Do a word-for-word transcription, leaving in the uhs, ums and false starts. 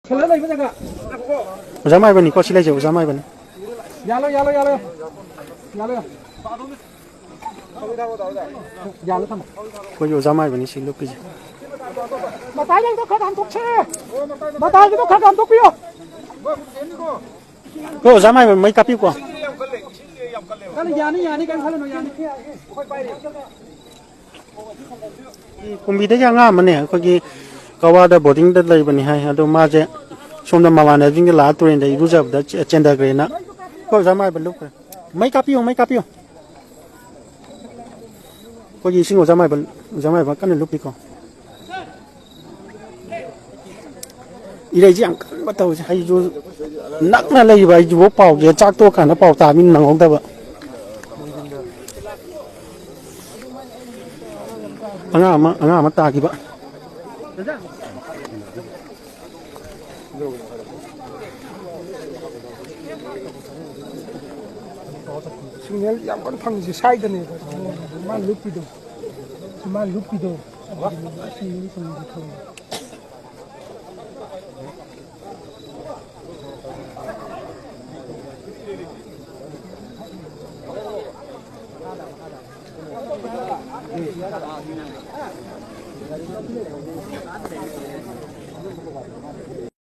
ꯈꯜꯂ ꯂꯩꯕ ꯖꯒꯥ꯫ ꯑꯣꯖꯥ ꯃꯥꯏꯕꯅꯤꯀꯣ, ꯁꯤ ꯂꯩꯖꯩ ꯑꯣꯖꯥ ꯃꯥꯏꯕꯅꯤ꯫ ꯌꯥꯜꯂꯣ, ꯌꯥꯜꯂꯣ, ꯌꯥꯜꯂꯣ꯫ ꯌꯥꯜꯂꯣ, ꯌꯥꯜꯂꯣ꯫ ꯌꯥꯜꯂꯣ ꯊꯝꯃꯣ꯫ ꯑꯩꯈꯣꯏꯒꯤ ꯑꯣꯖꯥ ꯃꯥꯏꯕꯅꯤ ꯁꯤ ꯂꯨꯞꯄꯤꯁꯦ꯫ ꯃꯇꯥꯏ ꯂꯩꯗꯣ ꯈꯔ ꯍꯟꯗꯣꯛꯁꯦ꯫ ꯃꯇꯥꯏꯒꯤꯗꯣ ꯈꯔ ꯍꯟꯗꯣꯛꯄꯤꯌꯣ꯫ ꯀꯣ ꯑꯣꯖꯥ ꯃꯥꯏꯕ ꯃꯩ ꯀꯥꯞꯄꯤꯌꯨꯀꯣ꯫ ꯀꯟꯅ ꯌꯥꯅꯤ, ꯌꯥꯅꯤ, ꯀꯩꯝ ꯈꯜꯂꯨꯅꯨ, ꯌꯥꯅꯤ꯫ ꯀꯨꯝꯕꯤꯗꯒꯤ ꯑꯉꯥꯡ ꯑꯃꯅꯦ, ꯑꯩꯈꯣꯏꯒꯤ ꯀꯋꯥꯗ ꯕꯣꯔꯗꯤꯡꯗ ꯂꯩꯕꯅꯤ ꯍꯥꯏ꯫ ꯑꯗꯣ ꯃꯥꯁꯦ ꯁꯣꯝꯗ ꯃꯃꯥꯟꯅꯕꯁꯤꯡꯒ ꯂꯥꯛꯑ ꯇꯨꯔꯦꯟꯗ ꯏꯔꯨꯖꯕꯗ ꯆꯦ-, ꯆꯦꯟꯊꯈ꯭ꯔꯦꯅ꯫ ꯑꯩꯈꯣꯏ ꯑꯣꯖꯥ ꯃꯥꯏꯕ ꯂꯨꯞꯈ꯭ꯔꯦ꯫ ꯃꯩ ꯀꯥꯞꯄꯤꯌꯨ, ꯃꯩ ꯀꯥꯞꯄꯤꯌꯨ꯫ ꯑꯩꯈꯣꯏꯒꯤ ꯏꯁꯤꯡ ꯑꯣꯖꯥ ꯃꯥꯏꯕ, ꯑꯣꯖꯥ ꯃꯥꯏꯕ ꯀꯟꯅ ꯂꯨꯞꯄꯤꯀꯣ꯫ ꯏꯔꯩꯁꯦ ꯌꯥꯝ ꯀꯟꯕ ꯇꯧꯔꯤꯁꯦ꯫ ꯑꯩꯁꯨ ꯅꯛꯅ ꯂꯩꯕ, ꯑꯩꯁꯨ ꯄꯥꯎꯁꯦ ꯆꯥꯛ ꯇꯣꯛꯑꯀꯥꯟꯗ ꯄꯥꯎ ꯇꯥꯕꯅꯤꯅ ꯅꯪꯍꯧꯗꯕ꯫ ꯑꯉꯥꯡ ꯑꯃ, ꯑꯉꯥꯡ ꯑꯃ ꯇꯥꯈꯤꯕ꯫ ꯁꯤꯒꯅꯦꯜ ꯌꯥꯝ ꯀꯟꯅ ꯐꯪꯉꯤꯁꯦ ꯁ꯭ꯋꯥꯏꯗꯅꯦꯕ꯫ ꯃꯥ ꯂꯨꯞꯄꯤꯗꯣ꯫ ꯃꯥ ꯂꯨꯞꯄꯤꯗꯣ꯫ ꯑꯗꯨꯒꯤꯅꯦꯕ ꯑꯁꯤ ꯃꯤ ꯆꯪꯕꯗ ꯊꯧꯔꯤꯗꯣ꯫